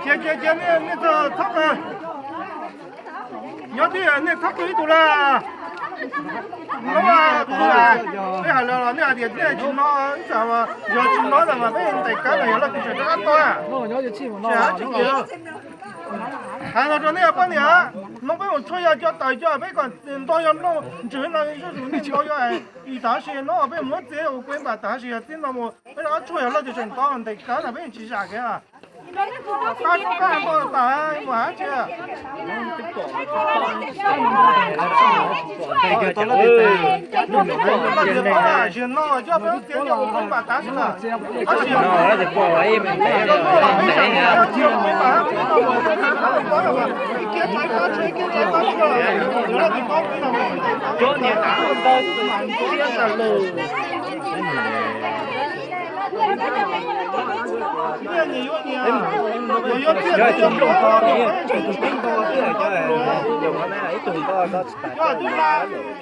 Cia cia cia nej txhob qw, nyob twj ywm nej txhob qw ib tug lawm. Hnub no kuv peb hais lawm los nej hais tias nej tsis hnov, ib tsam yog tsis hnov ntawm mas peb ntes kab los yog leej twg tseem rov qab tuaj. Hais no rau nej poj niam, hnub peb mus tshuaj yog cov tawm cov peb kom ntog yog nplooj ntswg no zuj zus nej ntog yog ib tag sis no peb muab txiav ua kuv npam tag sis yog txiv no mus peb rov qab tshuaj yog leej twg tseem ntog ntes kab no peb tsis zam kiag. Kab kab ntog tas mus hab tsi. Tsis no coj peb txiav yog ua kuv npam tag sis na.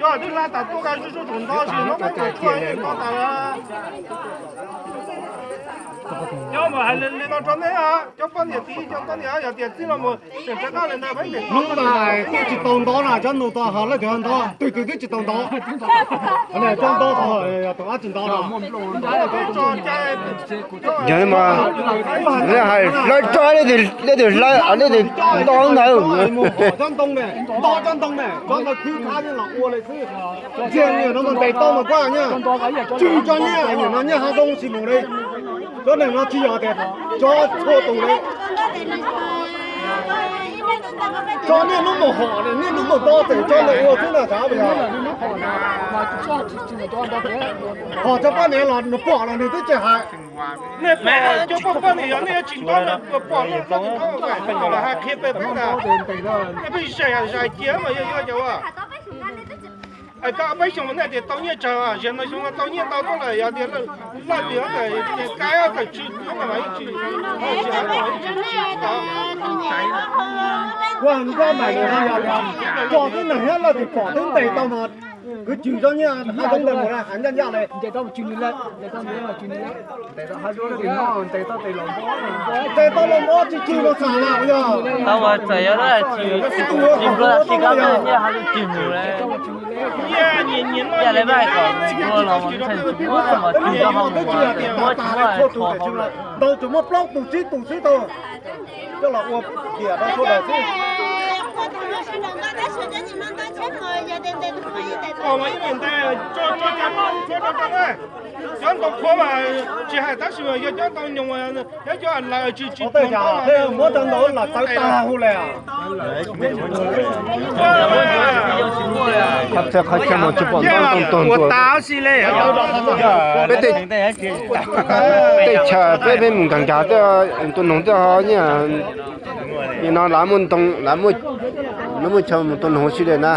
Cov twb hla tas tuaj ka zuj zus tus ntog sis no peb tus tshuaj yeej ntog tas. Nyob mas hais li no rau nej, cov poj niam txiv cov poj niam yog tias txij no mus tseem rov qab li ntawd peb ntes. Hnub no twb tsis tau ntov na, cov nus tau hos leej twg ho ntov, twg twg twb tsis tau ntov. Cov ntov tau yog tus ab tsis ntov no. Yog li mas, nej hais hlawv tso, leej twg hlawv, leej twg ntov ntawd. Cov ntoo ne, ntov cov ntoo ne, cov ntoo khwb khab yeej los ua li xwb. Txiag niam no mas ntes tau mas kuaj nyiaj, tswj cov nyiaj, niam no nyiaj hav zoo tsis mus li. Cov neeg no tsis yog tias cov txhua tus li. Cov niaj hnub mus hom, niaj hnub mus ntov tes cov neeg ua xwb na tsav yog. Hos cov poj niam los nws pom los nws twb tsis hais. Nej pom cov poj poj niam yog nej yuav tsis ntov, pom nej ntov, hais qhia peb peb tas. Nej pheej zais zais cia mas yog yog cov Tau peb xyoo mas nej tias tau nyiaj tsawg, zaum no xyoo no tau nyiaj ntau tuaj lawm, yog tias laj tias kab tawm tswv kub mas yeej tsis, tsis hais tsis tau. Ua nroj mas yog tso twb neeg thiab laj tias pom twb ntes tau mas kwv cwg tso nyiaj hab zoo ntawd mus hais ncaj ncaj li. Ntes tau los nrov tsis cwg los xam na yog. Tau mas txawm yog dab tsi, tsis nplua tsis kab nyiaj hab zoo cwg mus li. Yog li mas kom nplua los mas tseem tsis muab txog mas cwg rau hauv mus, muab tsis muab tso hauv lawm. Ntau tsuas muaj plaub tus tsib tus xwb tau. Coj los ua diam rau sawv daws xwb. Cov ntoo qhuav mas tsis hais tab sis mas yog cov ntoo nyoos, yog cov lawv tsis tsis muab rau ntau lam tawv tag hu li. Qhov txhia qhov chaw mas tsis pom ntau ntoo tuag ntua. Peb tej chaw peb peb mus nkag nkag tej tua noog tej ho nyiaj, nim no lawv muaj ntoo, lawv muaj chaw mus tua noog sib li na.